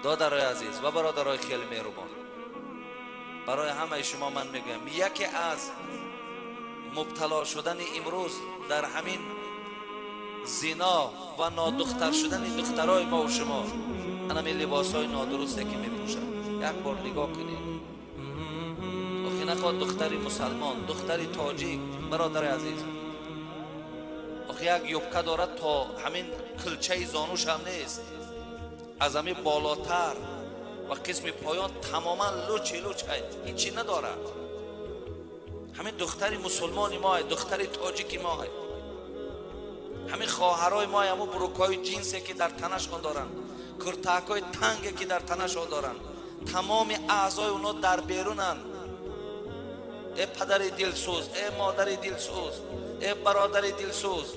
Додарои азиз ва бародарои хеле меҳрубон, барои ҳамаи шумо ман мегӯям, яке аз мубтало шудани имрӯз дар ҳамин зино ва нодухтар шудани духтарои мо ва шумо ҳамин либосҳои нодурусте ки мепӯшанд. Як бор нигоҳ кунед, охи нахоҳ духтари мусалмон, духтари тоҷик, бародари азиз, охи як юбка дорад то ҳамин килчаи зонуш ҳам нест, аз ҳамин болотар ва қисми поён тамоман лучи луч, ҳичи надорад. Ҳамин духтари мусулмони мо, духтари тоҷики мо, ҳамин хоҳарои мо, ҳамун бурукҳои ҷинсе ки дар танашон доранд, куртакҳои танге ки дар танашон доранд, тамоми аъзои онҳо дар берунанд. Э падари дилсӯз, э модари дилсӯз, э бародари дилсӯз,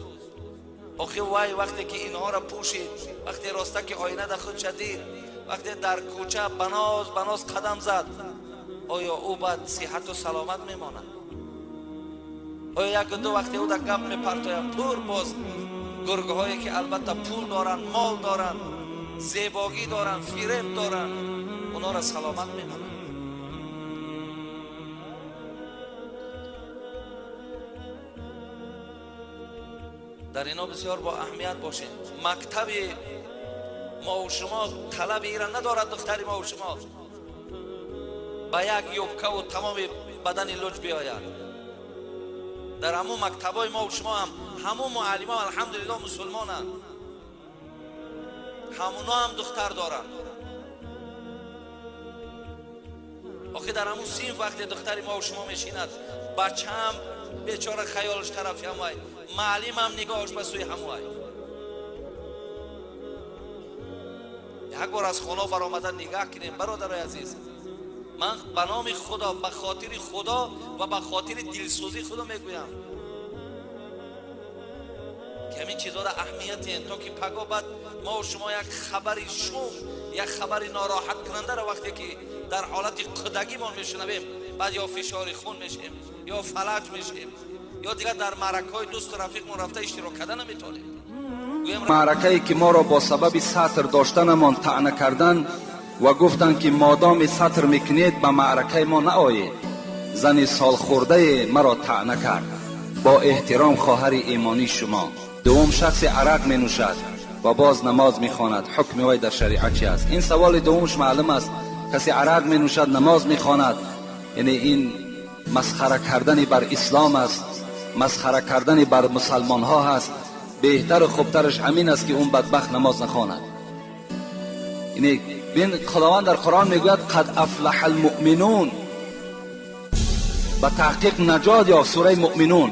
охи вай вақте ки инҳоро пӯшид, вақте роста ки оина дар худша дид, вақте дар кӯча баноз баноз қадам зад, оё ӯ баъд сиҳату саломат мемонад? Оё як ду вақте ӯ дар гап мепартояд, пур боз гургҳое ки албатта пул доранд, мол доранд, зебогӣ доранд, фиреб доранд, онҳоро саломат мемонад? Дар ино бисёр бо аҳамият бошед. Мактаби мо шумо талаби ира надорад. Духтари мо шумо ба як юбкаву тамоми бадани луҷ биёяд. Дар ҳамун мактабҳои мо шумо ҳам ҳамун муаллимо алҳамдулилло мусулмонанд, ҳамуно ҳам духтар доранд. Охи дар ҳамун синф вақте духтари мо шумо мешинад, бачаам бечора хаёлаш тарафи ҳамвай, муаллимам нигоҳаш ба сӯи ҳамвай. Як бор аз хона баромада нигаҳ кунем, бародарои азиз. Ман ба номи Худо, ба хотири Худо ва ба хотири дилсӯзии Худо мегӯям ки ҳамин чизҳоро аҳамиятем, то ки паго баъд мо шумо як хабари шум, як хабари нороҳаткунандаро вақте ки дар ҳолати кӯдагимон мешунавем, баъд ё фишори хун мешем, ё фалаҷ мешем, ё дигар дар маъракаҳои дӯсту рафиқмон рафта иштирок карда наметавонем. Маъракае ки моро бо сабаби сатр доштанамон таъна кардан ва гуфтанд ки модоми сатр мекунед ба маъракаи мо наоед, зани солхӯрдае маро таъна кард. Бо эҳтиром, хоҳари имонии шумо. Дуввум, шахси арақ менӯшад ва боз намоз мехонад, ҳукми вай дар шариат чи аст? Ин саволи дуввумш маълум аст. Касе арақ менӯшад, намоз мехонад, яъне ин масхара кардани бар ислом аст, масхара кардани бар мусалмонҳо ҳаст. Беҳтару хубтараш ҳамин аст ки он бадбахт намоз нахонад. Яъне бин, Худованд дар Қуръон мегӯяд: қад афлаҳа алмуъминун, ба таҳқиқ наҷот ёфт. Сураи Муъминун,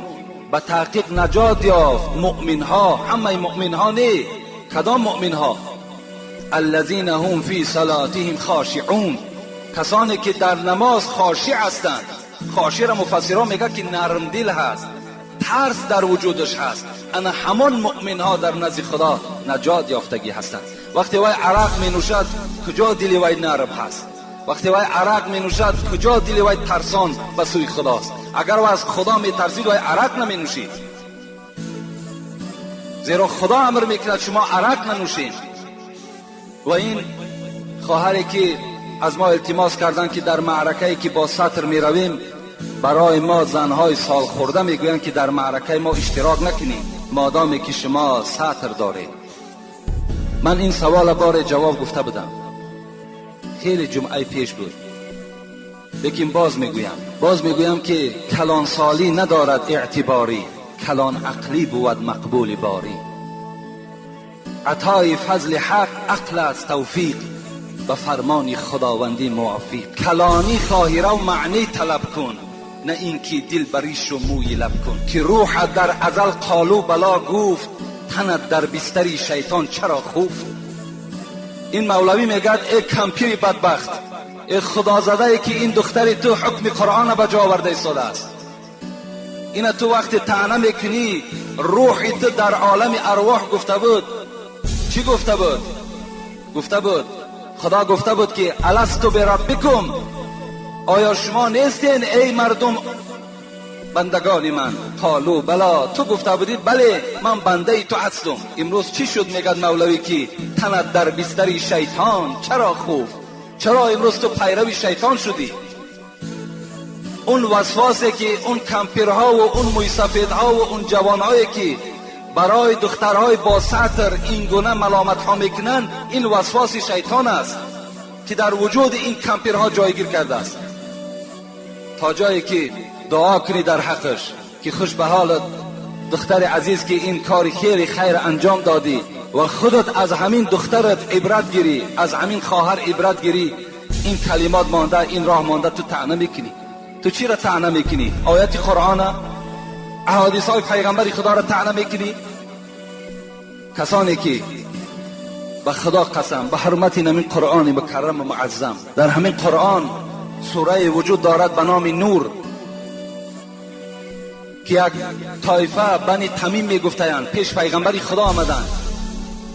ба таҳқиқ наҷот ёфт муъминҳо. Ҳамаи муъминҳо не, кадом муъминҳо? Аллазина ҳум фи салотиҳим хошиъун, касоне ки дар намоз хошиъ ҳастанд. Хошиъро муфассирон мегӯяд ки нармдил ҳаст, тарс дар вуҷудаш ҳаст. Ана ҳамон муъминҳо дар назди Худо наҷот ёфтагӣ ҳастанд. Вақте вай арақ менӯшад, куҷо дили вай нарм ҳаст? Вақте вай арақ менӯшад, куҷо дили вай тарсон ба сӯи Худост? Агар вай аз Худо метарсид, вай арақ наменӯшид, зеро Худо амр мекунад шумо арақ нанӯшед. Ва ин хоҳаре ки аз мо илтимос карданд ки дар маъракае ки бо сатр меравем, барои мо занҳои солхӯрда мегӯянд ки дар маъракаи мо иштирок накунед, модоме ки шумо сатр доред. Ман ин савола боре ҷавоб гуфта будам, хеле ҷумъаи пеш буд, лекин боз мегӯям, боз мегӯям ки калонсолӣ надорад эътиборӣ, калон ақлӣ бувад мақбули борӣ. Атои фазли ҳақ ақл аст тавфиқ, ба фармони худовандӣ мувофиқ. Калонӣ хоҳӣ рав, маънӣ талаб кун, на ин ки дил баришу мӯи лаб кун. Ки рӯҳат дар азал қолу бало гуфт, танат дар бистари шайтон чаро хуфт? Ин мавлавӣ мегӯяд: э кампири бадбахт, э худозадае ки ин духтари ту ҳукми Қуръона ба ҷо оварда истодааст, ина ту вақте таъна мекунӣ, рӯҳи ту дар олами арвоҳ гуфта буд. Чӣ гуфта буд? Гуфта буд, Худо гуфта буд ки аласту бираббикум, оё шумо нестен эй мардум Бандагони ман. Қолу бало, ту гуфта будӣ бале, ман бандаи ту ҳастам. Имрӯз чӣ шуд, мегӯяд Мавлавӣ, ки танат дар бистари шайтон чаро хуфт? Чаро имрӯз ту пайрави шайтон шудӣ? Он васвасе ки он кампирҳо ва он мӯйсафедҳо ва он ҷавонҳое ки барои духтарҳои бо сатр ин гуна маломатҳо мекунанд, ин васваси шайтон аст ки дар вуҷуди ин кампирҳо ҷойгир кардааст. То ҷое ки дуо кунӣ дар ҳаққаш ки хуш ба ҳолат духтари азиз, ки ин кори хеле хайр анҷом додӣ ва худат аз ҳамин духтарат ибрат гирӣ, аз ҳамин хоҳар ибрат гирӣ. Ин калимот монда, ин роҳ монда, ту таъна мекунӣ. Ту чиро таъна мекунӣ? Ояти Қуръона, аҳодисҳои пайғамбари Худоро таъна мекунӣ? Касоне ки ба Худо қасам, ба ҳурмати ҳамин Қуръони мукарраму муаззам, дар ҳамин Қуръон сурае вуҷуд дорад ба номи Нур, ки як тоифа Бани Тамим мегуфтаянд, пеш пайғамбари Худо омаданд,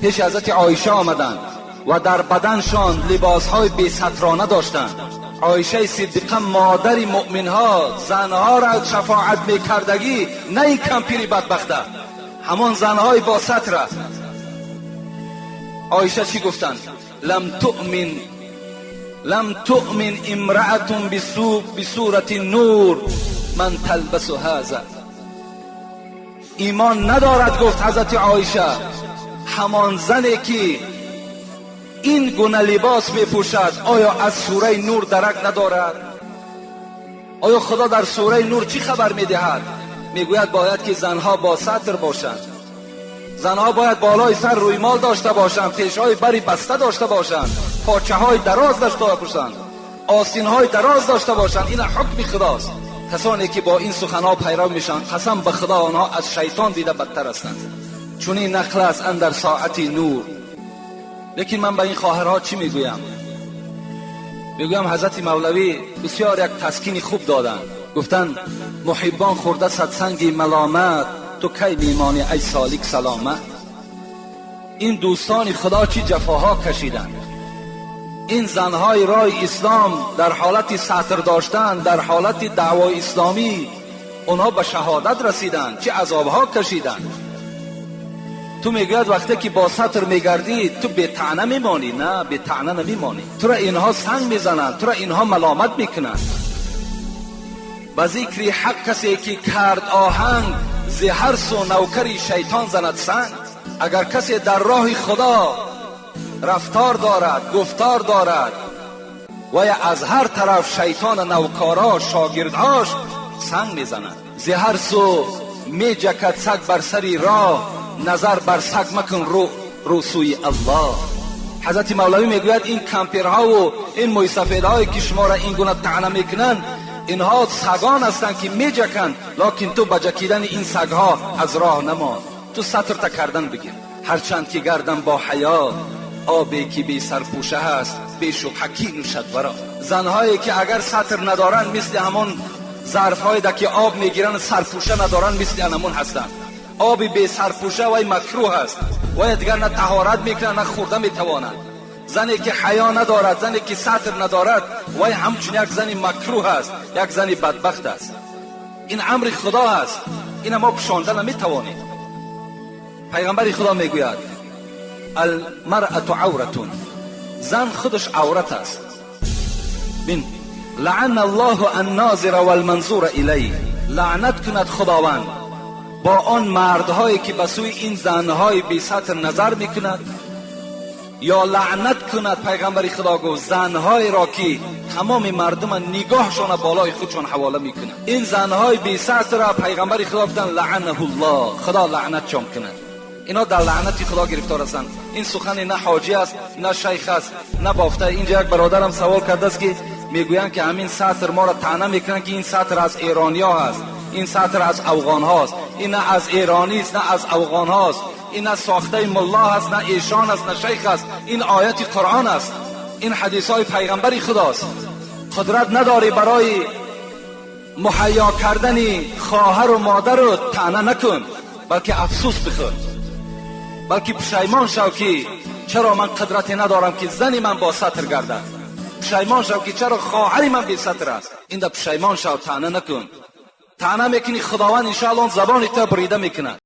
пеши ҳазрати Оиша омаданд ва дар баданшон либосҳои бесатрона доштанд. Оишаи Сиддиқа, модари муъминҳо, занҳоро шафоат мекардагӣ, на ин кампири бадбахта, ҳамон занҳои бо сатра. Оиша чӣ гуфтанд? Лам туъмин, лам туъмин имраатун бисурати Нур ман талбасу ҳаза. Имон надорад, гуфт ҳазрати Оиша, ҳамон зане ки ин гуна либос мепӯшад. Оё аз сураи Нур дарак надорад? Оё Худо дар сураи Нур чӣ хабар медиҳад? Мегӯяд, бояд ки занҳо бо сатр бошанд, занҳо бояд болои сар рӯймол дошта бошанд, пешҳои бари баста дошта бошанд, почаҳои дароз дошта бошанд, остинҳои дароз дошта бошанд. Ин ҳукми Худост. Касоне ки бо ин суханҳо пайрав мешаванд, қасам ба Худо, онҳо аз шайтон дида бадтар ҳастанд. Чунин нақл аст андар соати Нур. Лекин ман ба ин хоҳарҳо чӣ мегӯям? Мегӯям, ҳазрати Мавлавӣ бисёр як таскини хуб доданд. Гуфтанд: муҳиббон хӯрда садсанги маломат, ту кай мемонӣ, ай солик, саломат? Ин дӯстони Худо чӣ ҷафоҳо кашиданд! Ин занҳои роҳи ислом дар ҳолати сатр доштан, дар ҳолати даъвои исломӣ, онҳо ба шаҳодат расиданд, чӣ азобҳо кашиданд. Ту мегӯяд, вақте ки бо сатр мегардӣ, ту бетаъна мемонӣ? На, бетаъна намемонӣ. Тура инҳо санг мезананд, тура инҳо маломат мекунанд. Ба зикри ҳақ касе ки кард оҳанг, зи ҳар су навкари шайтон занад санг. Агар касе дар роҳи Худо рафтор дорад, гуфтор дорад, вая аз ҳар тараф шайтона навкоро, шогирдҳош санг мезанад. Зи ҳар су меҷакад саг бар сари роҳ, назар бар саг макун, рӯ рӯ сӯи Аллоҳ. Ҳазрати Мавлавӣ мегӯяд, ин кампирҳову ин мӯйсафедҳое ки шуморо ин гуна таъна мекунанд, инҳо сагон ҳастанд ки меҷаканд, локин ту ба ҷакидани ин сагҳо аз роҳ намон, ту сатрта кардан бигир. Ҳарчанд ки гардам бо ҳаё, обе ки бесарпӯша ҳаст, бешубҳа кӣ нӯшад варо? Занҳое ки агар сатр надоранд, мисли ҳамон зарфҳое да ки об мегиранд, сарпӯша надоранд, мисли анамон ҳастанд. Оби бесарпӯша вай макрӯҳ аст, вай дигар на таҳорат мекунад, на хӯрда метавонад. Зане ки ҳаё надорад, зане ки сатр надорад, вай ҳамчун як зани макрӯҳ аст, як зани бадбахт аст. Ин амри Худо аст, ина мо пӯшонда наметавонем. Пайғамбари Худо мегӯяд: алмарату авратун, зан худаш аврат аст. Бин, лаъана Аллоҳу аннозира валманзура илайҳ. Лаънат кунад Худованд бо он мардҳое ки ба сӯи ин занҳои бесатр назар мекунад, ё лаънат кунад, пайғамбари Худо гуфт, занҳоеро ки тамоми мардума нигоҳшона болои худшон ҳавола мекунад. Ин занҳои бесатрра пайғамбари Худо гуфтанд: лаъанаҳуллоҳ, Худо лаънатшон кунад. Ино дар лаънати Худо гирифтор ҳастанд. Ин сухане на ҳоҷӣ аст, на шайх аст, на бофта. Инҷа як бародарам савол кардааст, ки мегӯянд, ки ҳамин сатр моро таъна мекунанд, ки ин сатр аз эрониё ҳаст, ин сатр аз афғонҳост. Ин на аз эронист, на аз афғонҳост, ин на сохтаи мулло ҳаст, на эшон аст, на шайх аст. Ин ояти Қуръон аст, ин ҳадисҳои пайғамбари Худост. Қудрат надорӣ барои муҳайё кардани хоҳару модару, таъна накун, балки афсӯс бихӯр, балки пушаймон шав, ки чаро ман қудрате надорам, ки зани ман бо сатр гардад. Пушаймон шав, ки чаро хоҳари ман бесатр аст. Инда пушаймон шав, таъна накун. Таъна мекунӣ, Худованд иншоалло забони туро бурида мекунад.